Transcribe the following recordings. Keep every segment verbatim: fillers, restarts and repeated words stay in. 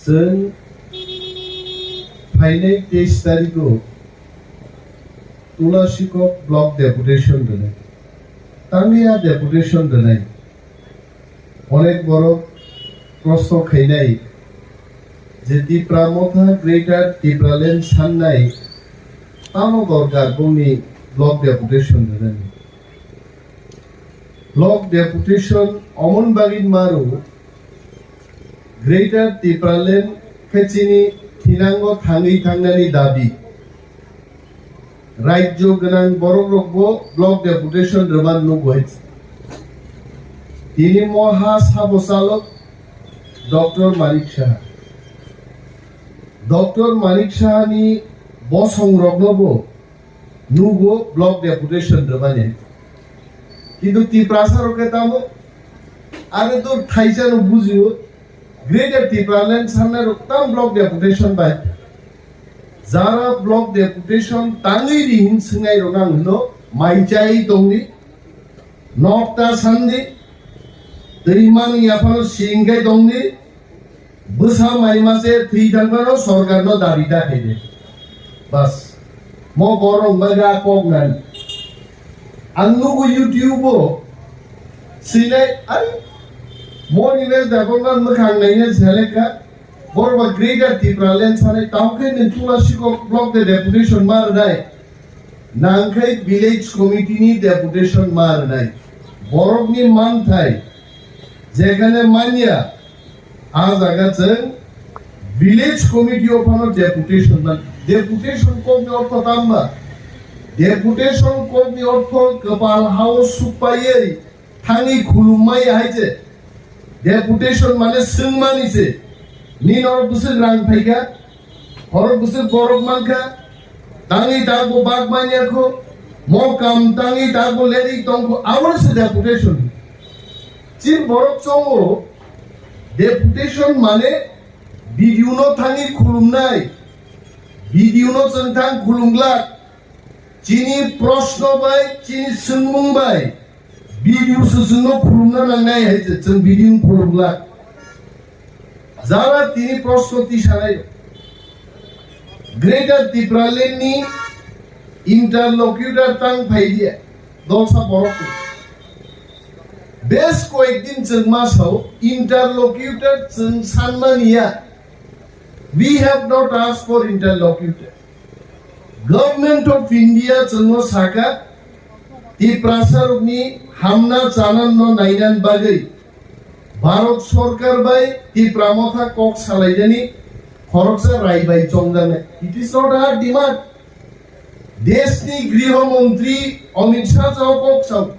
Chwng phainai teis tarikh o Tulasikok block deputation rwnai. Tangwi a deputation rwnai. Onek borok proshno khainai je Tipra Motha Greater Tipraland sannai tamo dorkar bongni block deputation rwnani. Block deputation omon bagwi maro Greater Tipraland khe chini thinango thangwi thangnani dabi. Rajyo gwnang borok rokbo block deputation rwman nugo hai. Tini moha sabo chalok Doctor Manik Saha. Doctor Manik Saha ni bosong roknobo nugo block deputation rwmani. Kintu Tiprasa rok khe tamo, are to thaisa no bujio, Greater Tipraland sanna rok tam block deputation bai. Jara block deputation tangwi ri hin swngnai rok ang hino, mai chai tongdi, nokta sandi, twi mani yaphano singkai tongdi, bwsa mai mase thwi thangmano sorkarno dabi da khaidi. Bas. Mo borok wngbaga kok nani. Ang nugo YouTube o sinai, ai, mo ni mes da kon man mwkhang naina selekka. Borok ba Greater Tipraland sanai, tamo khe nwng Tulasikok block de deputation ma rwnai. Nangkhai village committee ni deputation ma rwnai. Borok ni manthai jekhane manya, a jaga chwng village committee o phano deputation man. Deputation kok ni ortho tamba? Deputation kok ni ortho kwpal hao sukpaiwi thangwi khulumma ya hai se. Deputation mane swngmani se. Nini oro bwswk rang phaikha, oro bwswk borok mankha, tangwi takbo bak manya kho, mo kam tangwi takbo lerwi tongkho, abo se deputation. Chini borok chongo, deputation mane B D O no thangwi khulumnai, B D O no chwng thang khulumglak, chini proshno bai, chini swngmung bai, B D O se chwngno khulumna nangnai hai se, chwng B D O no khulumglak. Jara tini proshno tisanai. Greater Tipraland ni interlocutor tang phai dia, dolsa borok. Bes koyek din chwng ma sao, interlocutor chwng sanmani ya. We have not asked for interlocutor. Government of India chwngno saka, Tiprasa rokni hamna chananno nainan bagwi Bharat Sarkar bai Tipra Motha kok salainani khoroksa rai bai chongjaknai. It is not our demand. Deshni Griho Montri Amit Shah jao kok sao.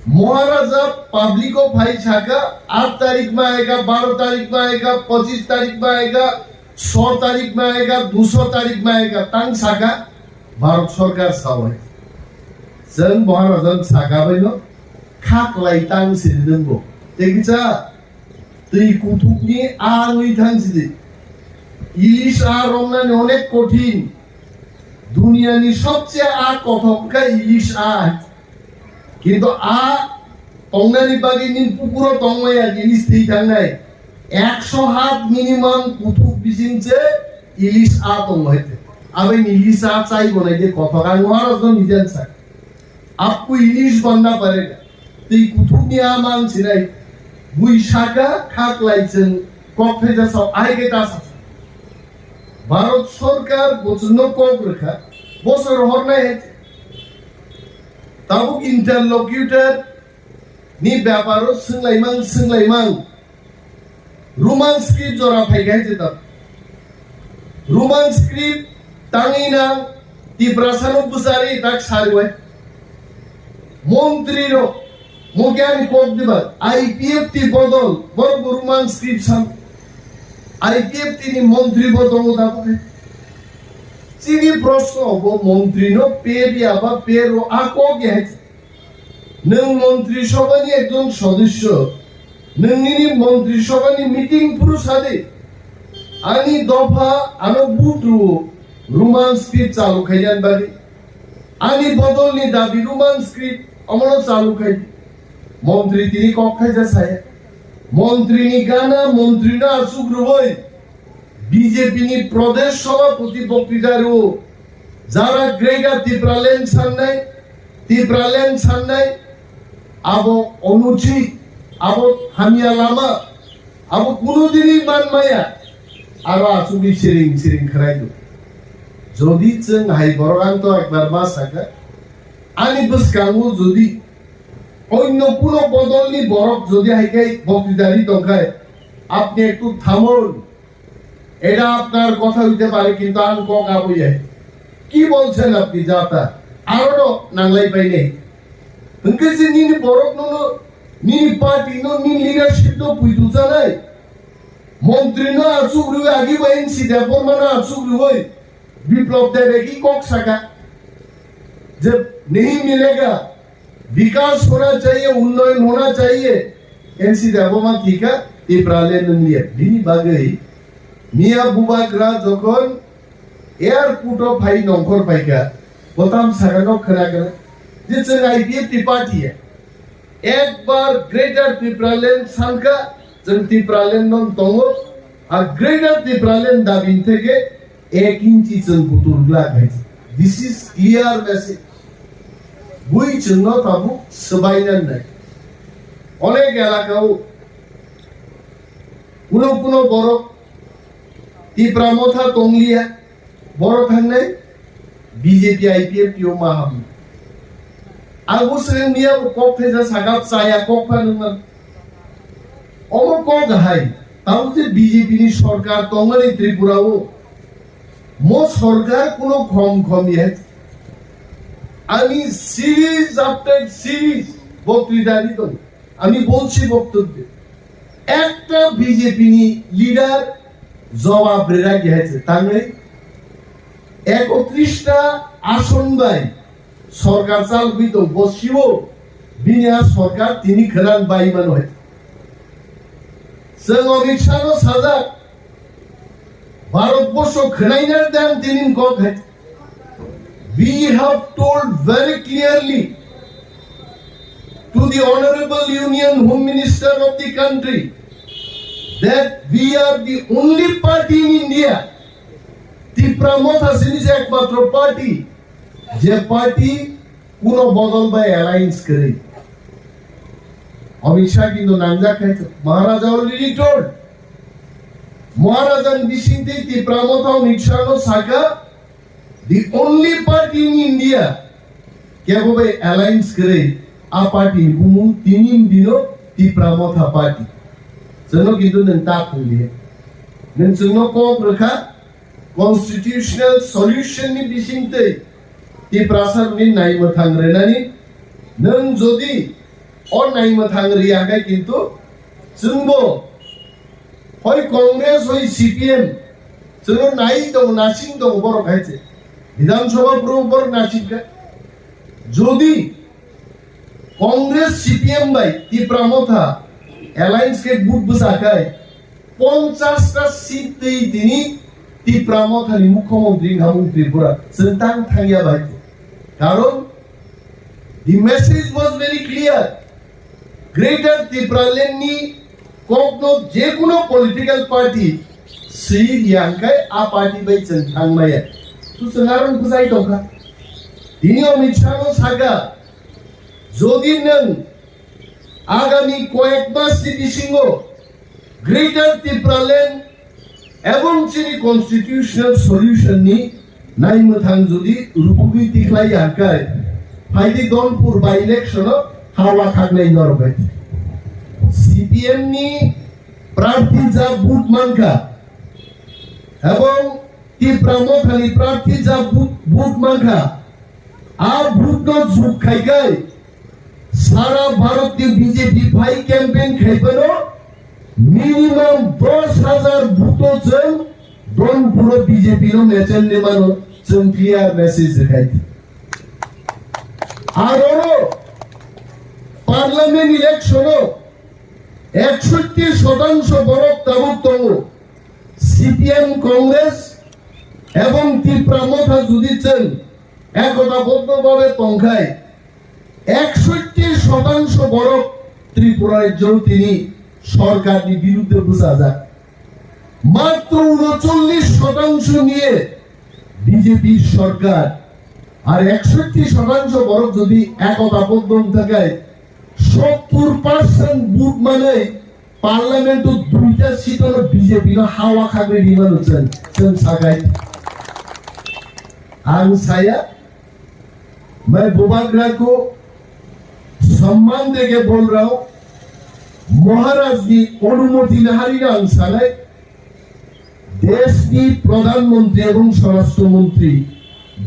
Maharaja public o phai saka, aat tarik ma aega, baro tarik ma aega, pochis tarik ma aega, so tarik ma aega, duso tarik ma aega, tang saka, Bharat Sarkar sao hai. Chwng Maharaja saka bai no, khaklai tang sini nungbo. Tei kisa, twi kuthukni a wngwi thang sidi. Ilis a romnani onek kothin. Duniyani sobche a kothok kha ilis a. Kintu a tongnani bagwi nini pukuro tongmaya ilis thwi thangnai. Ekso hat minimum kuthuk bising se ilis a tongo hai. Abai ni ilis a chai bonai de kothok ang Maharaj no nijan sa. Apku ilis banna parega. Twi kuthukni a mang sinai. Bui saka khaklai chwng kok phaija sao ai ke ta sa. Bharat Sarkar bo chwngno kok rwkha. Bosor hornai hai. Tabuk interlocutor ni beparo swnglaimang swnglaimang. Roman script jora phai gai jeta. Roman script tangwi na Tiprasa no bwsari tak sari wai. Montri ro, mo kya ni kok diba, I P F T bodol, bor Roman script sam. I P F T ni montri bo tongo da bo. Chini proshno bo montri no pe biya ba pe ro a kok ya. Nwng Montri Sabhani ekjon sodosyo, nwng nini Montri Sabhani meeting phuru sadi, ani dopha ano vote rwo, Roman script chalu khaiyan bagwi. Ani bodolni dabi Roman script omono chalu khai. Montri tini kok khaija saya. Montri ni gana, montri no achuk rwui B J P ni Pradesh Sabhapati boktwita rwo, jara Greater Tipraland sannai, Tipraland sannai, abo onuchit, abo hamya lama, abo kunu dini man maya, aro achugwi siring siring khwrai do. Jodi chwng hai borok ang to ekbar ma sakha, ani bwskango jodi onno kuno bodolni borok jodi hai khe boktwita ri tongkhai, apni ektu thamon, এটা আপনার কথা হইতে পারে, কিন্তু আমি কক আবইয়ে। কি বলছেন আপনি? যাতা আরো নাংলাই পাই নাই। Hwnkhe je nini borok no, nini party no, nini leadership no puitu chanai. Montri no achuk rwi, agi ba N C Debbarma no achuk rwi, Biplab Debe ki kok saka. Je nahi milega, विकास होना चाहिए, उन्नयन होना चाहिए। N C Debbarma thika, Tipraland nung liya. Bini bagwi Miya Bubagra jokhon airport o phai nongkhor phaikha, botam sakano khwna khwna je chwng I P F T party ya. Ekbar Greater Tipraland sankha, chwng Tipraland no tongo, a Greater Tipraland dabi theke ek inchi chwng butur glak hai. This is clear message. Bui chwngno tabuk swbainani nai. Onek elakao kuno kuno borok Tipra Motha tongliya, borok thangnai B J P I P F T o ma hamu. Ang bo swrwng miya bo kok thaisa sakha chaya kok pha nungma. Omo kok hai, tamo je B J P ni sorkar tongmani Tripura o, mo sorkar kuno khom khom ye. Ani series after series boktwita di tong. Ami bolchi boktobyo. Ekta B J P ni leader jobab rwna khe hai se tangwi ekotris ta ason bai sorkar chalgwi tong bo sibo bini a sorkar tini khwnan bai mano hai. Chwng Amit Shah no sajak Bharat borsho khwnaina dan tini kok hai. We have told very clearly to the Honorable Union Home Minister of the country that we are the only party in India, Tipra Motha sini je ekmatro party, je party kuno bodol bai alliance kwrwi. Amit Shah kintu nangjak khai Maharaja already told. Maharaja ni bisingtwi Tipra Motha Amit Shah no saka, the only party in India kebo bai alliance kwrwi a party ni bumung tini dino Tipra Motha party. Chwngno kintu nwng ta thungli. Nwng chwngno kok rwkha constitutional solution ni bisingtwi Tiprasa ni naimwthang rwnani nwng jodi o naimwthang rwya khe kintu chwngbo Hoi Congress, hoi C P M, chwngno nai tongo, nasing tongo borok hai se. Bidhan Sabha bro borok nasing kha. Jodi Congress C P M bai Tipra Motha alliance khe vote bwsa khai ponchash ta seat twi tini Tipra Motha ni mukhyamantri wngkha mung Tripura. Chwng tang thangya bai. Karon the message was very clear. Greater Tipraland ni kokno jekuno political party swi riya hwnkhe a party bai chwng thangmaya. Tu chwng aro bwsai tongkha. Tini Amit Shah no sakha, jodi nwng agami koyek mas ni bisingo Greater Tipraland ebong chini constitutional solution ni naimwthang jodi rukugwi tikhlai ya khe, phaidi Donpur by election o hawa khaknai norok bai. C P M ni prarthi ja vote mankha ebong Tipra Motha ni prarthi ja vote, vote mankha, a vote no jug khai khai sara Bharat ni B J P phai campaign khai phano minimum dos hajar vote o chwng Donpur o B J P no mechel ni mano chwng clear message rwkhai. Aro parliament election o ekshotti shotangsho borok tabuk tongo. C P M, Congress ebong Tipra Motha jodi chwng ekota boddo bhabe tongkhai, ekshotti shotangsho borok Tripura rajyo tini সরকারনি বিরুদ্ধে বুঝা যায়। মাত্র ঊনচল্লিশ শতাংশ নিয়ে বিজেপি সরকার, আর একষট্টি শতাংশ বরং যদি একতাবদ্ধ থাকে, সত্তর পার্সেন্ট ভোট মানে পার্লামেন্টও দুইটা সিট হলো বিজেপি না হাওয়া খাবে বিমান হচ্ছেন, সেন সাগাই। আং সায়া, मैं बुबाग्रा को सम्मान देके बोल रहा हूँ। মহারাজনি অনুমতি না হারিয়ে আং সানাই দেশনি প্রধানমন্ত্রী এবং স্বরাষ্ট্রমন্ত্রী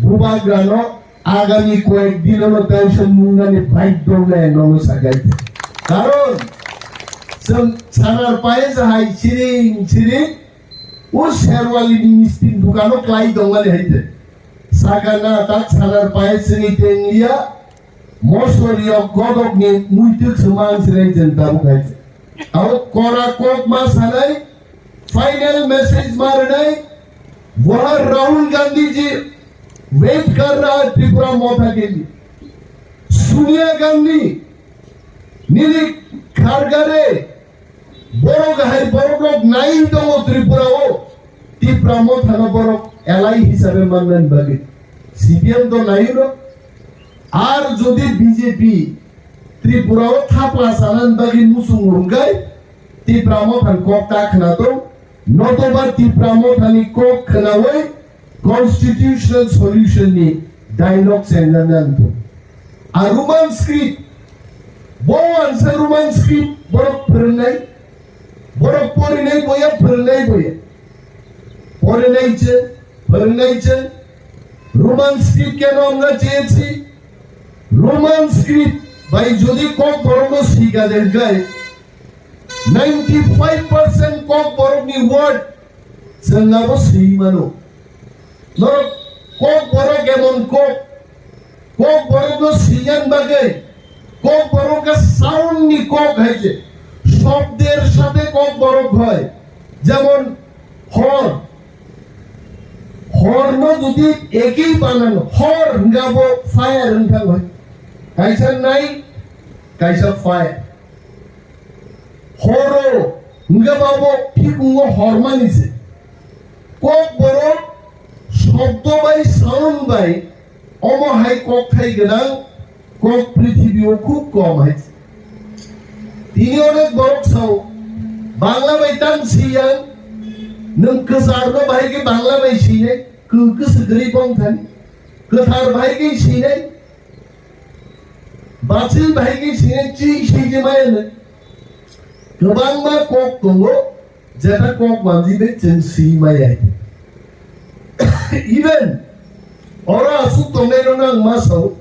বুবাগ্রানো আগামী কয়েকদিন হলো তাই সে মুঙ্গানি বাইক দৌড়ায় নমো সাগাই। কারণ সানার পায়ে যাহাই সিরিং সিরিং ও শেরওয়ালি মিস্ত্রি দোকানো ক্লাই দৌড়ালে হইতে। Sakana tak sanar pai sini tenglia, mosori o godok ni muituk semang sini jenta bukai. Au kora kok ma sanai, final message marnai, वहाँ राहुल गांधी जी वेट कर रहा है त्रिपुरा मोर्चा के लिए। सोनिया गांधी, निली खरगरे, borok hai borok rok nai tongo Tripura o, Tipra Motha no borok elai hisabe mannani bagwi C P M to nai no. Ar jodi B J P Tripura o thapla sanani bagwi muchung rwngkhe Tipra Motha ni kok ta khwna tong, notoba Tipra Motha ni kok khwnawi constitutional solution ni dialogue chengjak nang tong. A Roman script, bo ansa Roman script borok phwrwngnai, borok porinai boya, phwrwngnai boya. Porinai che, phwrwngnai che, Roman script keno amra cheyesi? Roman script bai jodi kok borok no sika den kai, ninety five percent kok borok ni word chwng abo swi mano. Norok kok borok emon kok, kok borok no swiyan bagwi, kok borok ke sound ni kok hai je, শব্দের সাথে kok borok hoy, jemon hor, hor no jodi ekei banan hor hingabo fire hingthang hoy, kaisa night, kaisa fire. Horo hingke babo phikungo hormani se. Kokborok shobdo bai sound bai omo hai kokthai gwnang kok prithibio khub kom hai se. Tini onek borok sao, Bangla bai tang siyang, nwng kwcharno bahai khe Bangla bai sinai, kw-, kwswk kwrwi bongthani, kwthar bahai khe sinai, Bachil bahai khe sini chi siji maya le. Kwbangma kok tongo, jeta kok manji be chwng si maya. Even oro aswk tongnai rok ang ma sao,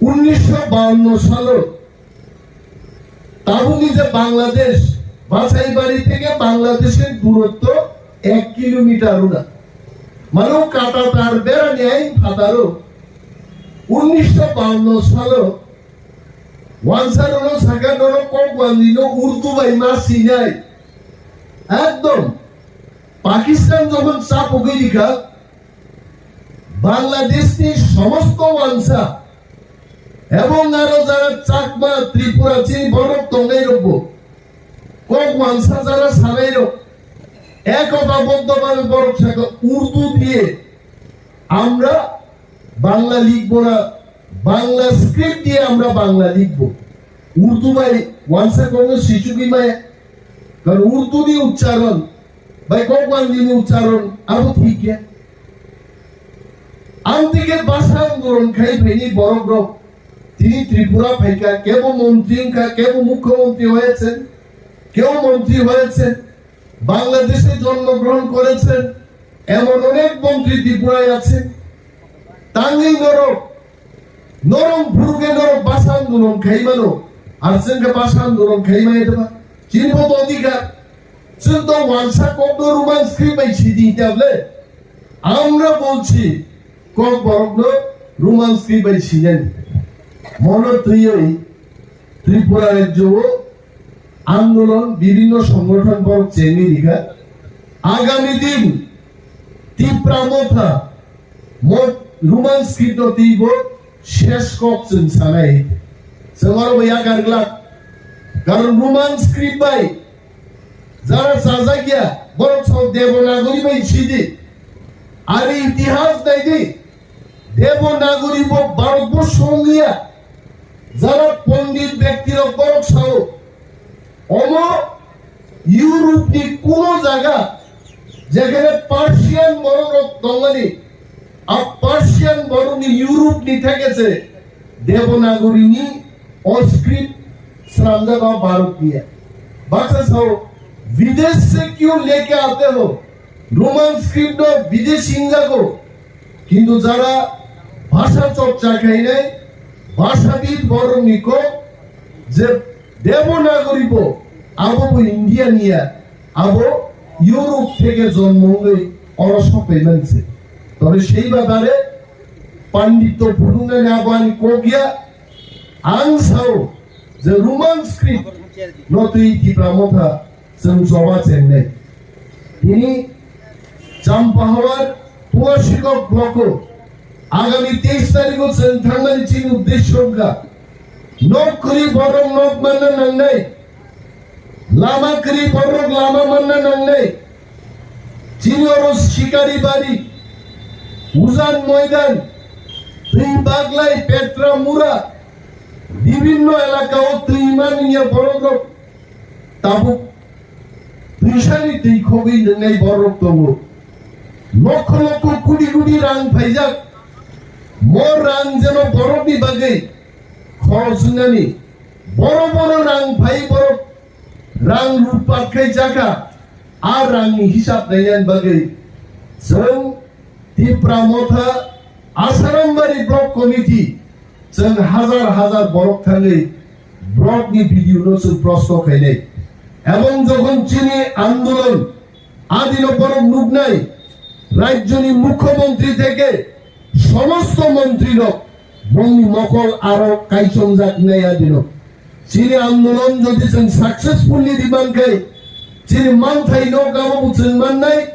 উনিশশো বাহান্ন salo tabukni je Bangladesh, Basaibari theke Bangladeshni durotto ek kilometer ura. Mano kata tar berani ain phataro. উনিশশো বাহান্ন salo wansa rono saka norok kok wanjino Urdu bai ma sinai. Ekdom Pakistan jokhon chapugwi rikha, Bangladeshni somosto wansa ebong aro jara Chakma, Tripura, chini borok tongnai rokbo kok wansa jara sanai rok ekota boddo bhabe borok saka Urdu diye আমরা বাংলা লিখবো না, বাংলা স্ক্রিপ্ট দিয়ে আমরা বাংলা লিখবো। Urdu bai wansa kokno sichugwi maya, karon Urdu ni uchcharon bai kok wanjini uchcharon abo thik ya. Ang tike bhasha andolon khai phaini borok rok tini Tripura phaikha, kebo montri wngkha, kebo mukhyamantri hoyeksen, kebo montri hoyeksen, বাংলাদেশে জন্মগ্রহণ করেছেন এমন অনেক মন্ত্রী ত্রিপুরায় আছে। Tangwi norok, norok buruke norok bhasha andolon khai mano, ar chwngkhe bhasha andolon khai maya deba? Chini bo to odhikar, chwng to wansa kokno Roman script bai sidi tablet. আমরা বলছি, kokborokno Roman script bai sinani. Mono twiwi Tripura rajyo o andolon bibhinno songothon borok chengwi rikha. Agami din Tipra Motha mo-, Roman script no twibo ses kok chwng sanai. Chwng oro bo yakar glak. Karon Roman script bai jara chajak ya, borok sao Devanagari bai sidi. Ari itihas naidi, Devanagari bo Bharat borsho wngya. Jara pondit bekti rok borok sao, omo Europe ni kuno jaga jekhane Persian borok rok tongmani, a Persian borok ni Europe ni theke se Devanagari ni o script sramjak o Bharat niya. Baksa sao, "Videsh se kyun leke aate ho?" Roman script no bideshi wngjago. Kintu jara bhasha chorcha khainai, bhashabid borok ni kok je Devanagari bo, abo bo India niya, abo Europe theke jonmo wngwi oro sokphaimani se. Tobe sei bapare pandit to phunuknani abo ani kok ya. Ang sao je Roman script no twi Tipra Motha chwng choba chengnai. Tini Champahawar Puasikok block o agami teis tarikh o chwng thangmani chini uddesho wngkha. Nok kwrwi borok nok manna nangnai. Lama kwrwi borok lama manna nangnai. Chini oro Sikari Bari, Ujan Moidan, Twi Baglai, Petra Mura, bibinno elaka o twi manliya borok rok tabuk twisani twi khogwi nwngnai borok tongo. Lokho lokho kudi kudi rang phaijak. Mo rang jeno borokni bagwi khorok swngnani. Boro boro rang phai borok rang lutpat khai jaka. A rangni hisab nainani bagwi chwng Tipra Motha Asarambari Block Committee chwng hazar hazar borok thangwi block ni video no chwng prosto khainai. Ebong jokhon chini andolon adino borok nuknai, rajyoni mukhyamantri theke somosto mantri rok bongni mokol aro kaichomjak nai adino. Chini andolon jodi chwng successfully riman khai, chini manthai no gabo bo chwng mannai,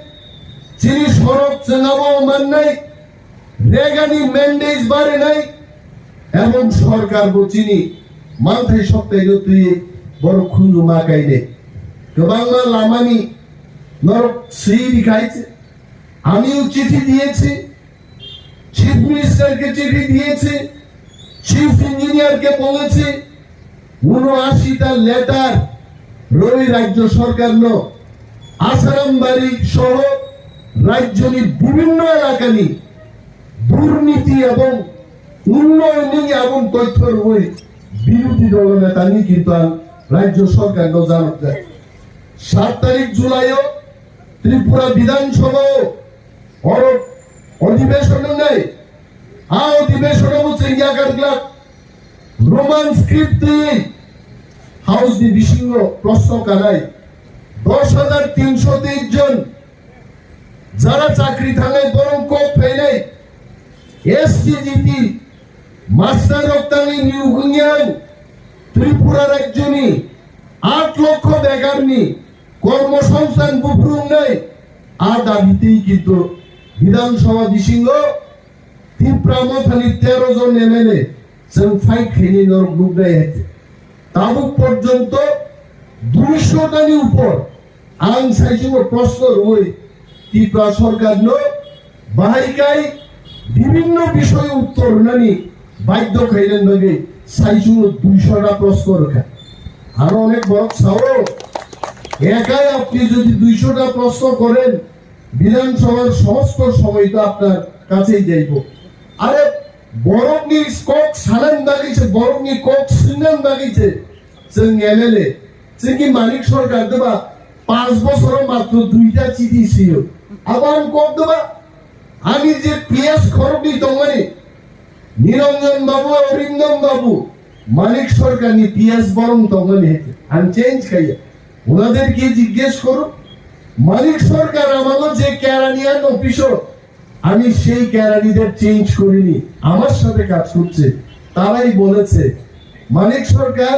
chini sorok chwng abo mannai, Regani mandate barinai, ebong sorkar bo chini manthai soktai no twi borok khunju ma kainai. Kwbangma lamani norok swi rikhai, আমিও চিঠি দিয়েছি, চিফ মিনিস্টারকে চিঠি দিয়েছি, চিফ ইঞ্জিনিয়ারকে বলেছি, উনআশিটা লেটার রবি রাজ্য সরকার ন আসারামবাড়ি সহ রাজ্যনি বিভিন্ন এলাকানি দুর্নীতি এবং উন্নয়ননি এবং তথ্য রবি বিরোধী দল নেতানি কিন্তু রাজ্য সরকার ন জানাতে সাত তারিখ জুলাইও ত্রিপুরা বিধানসভাও অর অধিবেশন নেই। আ অধিবেশন বুঝে ইয়াকার গ্লাক রোমান স্ক্রিপ্ট হাউস দি বিসিংহ প্রশ্ন কানাই দশ হাজার তিনশো তেইশ জন যারা চাকরি থানায় বরং কোপ ফেলে এসটিজিটি মাস্টার রক্তানি নিউগুনিয়ান ত্রিপুরা রাজ্যনি আট লক্ষ বেকারনি কর্মসংস্থান বুফুরুংনাই আ দাবিতেই কিন্তু বিধানসভা বিসিংহ তিপ্রা মথানি তেরো জন এমএলএ চং ফাইট খেনি নরক বুকনাই হেতে। তাবুক পর্যন্ত দুইশো টানি উপর আং সাইজুগো প্রশ্ন রুই ত্রিপুরা সরকার নো বাহাইকাই বিভিন্ন বিষয়ে উত্তর নানি বাধ্য খাইলেন বাগে সাইজুগো দুইশোটা প্রশ্ন রখা। আরো অনেক বড় সাহস, একাই আপনি যদি দুইশোটা প্রশ্ন করেন, বিধানসভার সমস্ত সময় তো আপনার কাছেই যাইব। আরে বরকনি কক সালান বাগিছে, বরকনি কক সিন্নান বাগিছে, চং এমএলএ, চং কি মানিক সরকার দেবা পাঁচ বছর মাত্র দুইটা চিঠি ছিল। আবার কক দেবা, আমি যে পিএস খরবি তমানি নিরঞ্জন বাবু, অরিন্দম বাবু, মানিক সরকারনি পিএস বরং তমানি আমি চেঞ্জ খাইয়া। ওনাদেরকে জিজ্ঞেস করুন, মানিক সরকার আমালো যে কেরানিয়ান অফিসর, আমি সেই কেরানিদের চেঞ্জ করিনি, আমার সাথে কাজ করছে, তারাই বলেছে। মানিক সরকার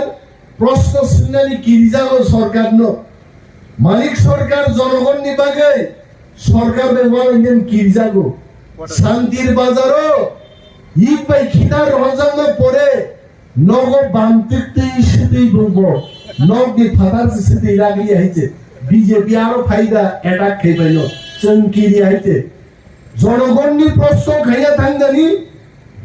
প্রশ্ন শুনলেনি কিরিজালো সরকার ন, মানিক সরকার জনগণনি বাগে সরকার ব্যবহার ইন্ডিয়ান কিরিজাগো শান্তির বাজারও ইট বাই খিদার হজানো পরে নগো বান্তিক তেই সিতেই বলবো। Nokni phatar se sitwi ragli hai se. B J P aro phaida attack khai baino. Chwng kiri hai se. Jonogonni proshno khaiya thangdani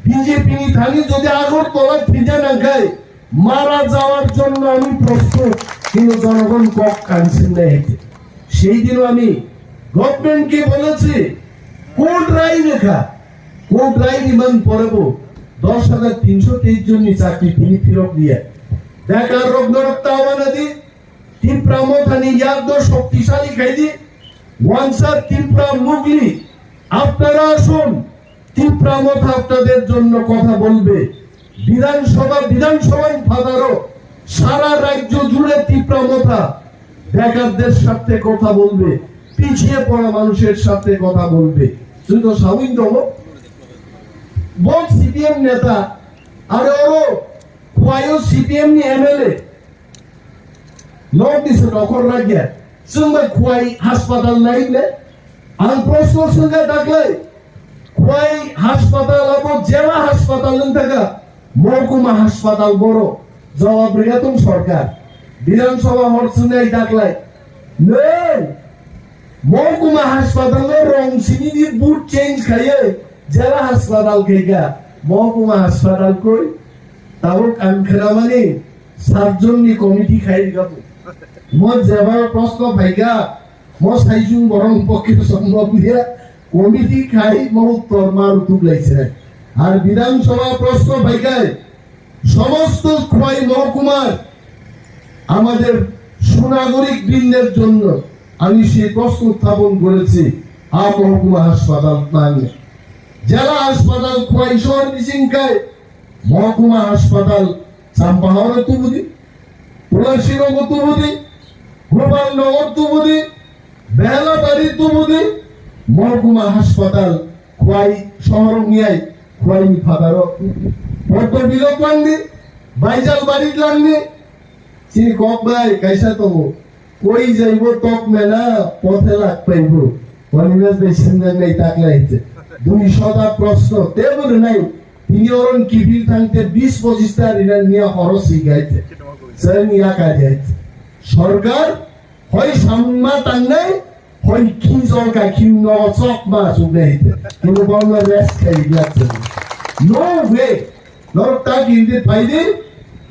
B J P ni thani jodi Agartala thwina nangkhai mara jawar jonno ami prostut, kintu jonogon kok kansingnai hai se. Sei dino ami government ke bolechi court rai rekha. Court rai riman porebo dos hajar tinsho teis jonni chakri tini phirok diya. Bekar rok norok tawana di, Tipra Mothani yakdo shoktisali khaidi, wansar Tipra mugli, apnara asun, Tipra Motha apnader jonno kotha bolbe. বিধানসভা, বিধানসভার ফাদারও সারা রাজ্য জুড়ে তিপ্রা মথা বেকারদের স্বার্থে কথা বলবে, পিছিয়ে পড়া মানুষের স্বার্থে কথা বলবে। Tuito sawi tongo, bo C P M neta, are oro Khwai o C P M ni M L A, North East o nokhor rakya, chwng bai Khwai haspatal nai le? Ang proshno swngkha daklai, Khwai haspatal abo jela haspatal wng thaka, mohkuma haspatal boro? Jawab rwya tong sorkar. Bidhan Sabha hor swngnai daklai, nwng mohkuma haspatal no rong simi di boot change khaiwi jela haspatal khaikha, mohkuma haspatal koi? Tabuk ang khwnamani sat jonni committee khai rwkha. Mo jeba proshno phaikha, mo saichung borok pokhe sombhob ya, committee khai mo uttor ma rutuk lai se. Ar Bidhan Sabha proshno phaikha, সমস্ত খোয়াই মহকুমার আমাদের সুনাগরিক বৃন্দের জন্য আমি সেই প্রশ্ন উত্থাপন করেছি, আ মহকুমা হাসপাতাল নাঙে। জেলা হাসপাতাল খোয়াই শহর বিশিংকায় মহকুমা হাসপাতাল চাম্পাহাওরে তুবুদি, তুলসীনগর তুবুদি, গোপালনগর তুবুদি, বেহালাবাড়ি তুবুদি, মহকুমা হাসপাতাল খোয়াই শহর নিয়াই খোয়াই ফাদারো পদ্ম বিলো ক্লাংনি, বাইজাল বাড়ি ক্লাংনি, চিনি কক ভাই কাইসা তবু কই যাইব tok mela, পথে লাগ পাইব। অনিমেষ ভাই সিংহ নাই তাকলাইছে। দুই শতা প্রশ্ন তে বলে নাই। Tini oron kiphil thangte bis pochista rina niya horo si gaite. Sir niya ka gaite. Sorkar hoi samma tangnai, hoi ki jol ka ki no sok ma su gaite. Kino bangla rest khai gaite. No way. Norok ta gindi phaidi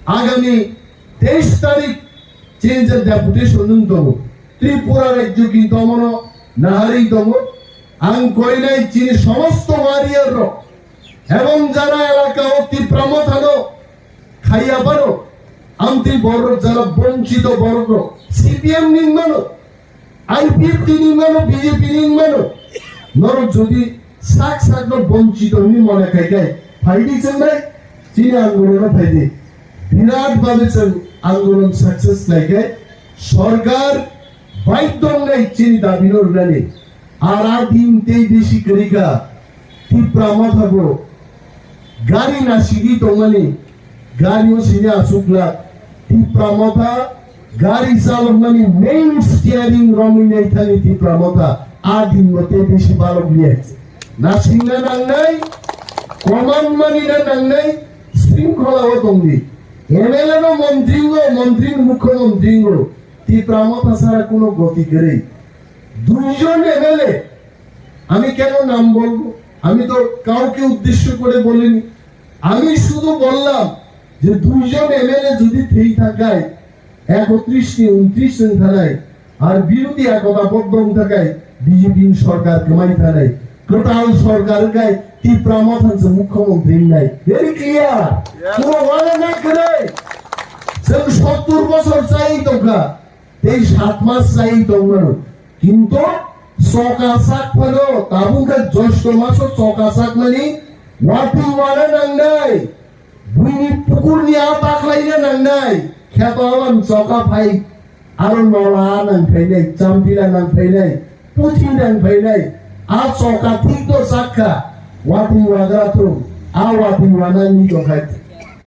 agami teis tarik change of deputation nung tongo. Tripura rajyo ki domono nahari tongo. Ang koinai chini somosto warrior rok ebong jara elaka o Tipra Mothano khaiya baro, amtwi borok jara bonchito borok rok C P M ni mano, I P F T ni mano, B J P ni mano, norok jodi sak sak no bonchito ni mone khai khai phaidi chwngnai, chini andolon no phaidi. Birat babe chwng andolon success khai khai sorkar baidhyo wngnai chini dabi no rwnani. Ar a din tei bisi kwrwi kha, Tipra Motha bo gari nasigi tongmani, gari o sini asuk glak. Tipra Motha gari chalokmani main steering romwi nai thani Tipra Motha a din bo tei bisi balok liya. Nasingna nangnai, command mani na nangnai, শৃঙ্খলা o tongdi. M L A no montri ngo, montri ni mukhyamantri ngo, Tipra Motha sara kuno goti kwrwi. দুইজন M L A, আমি কেন নাম বলবো? আমি তো কাউকে উদ্দেশ্য করে বলিনি। আমি শুধু বললাম যে দুইজন M L A যদি থেকে থাকে একত্রিশ নি ঊনত্রিশ জন থানায় আর বিরোধী একতাবদ্ধ হয়ে থাকে বিজেপি সরকার কমাই থানায় কোটাল সরকার গায় তিপ্রা মথান যে মুখ্যমন্ত্রী নাই। Very clear. কোনো ওয়াদা নাই করে। সত্তর বছর চাই তোমরা। Tei sat mas chai tongmano. Kintu choka sak phano tabuk khe josto maso choka sakmani watwi wana nangnai. Buini pukurni a baklaina nangnai. Kheto awan choka phai aro nola nang phainai, champila nang phainai, puthi nang phainai. A choka thik do sakha watwi wagra thung. A watwi wana ni dokhai.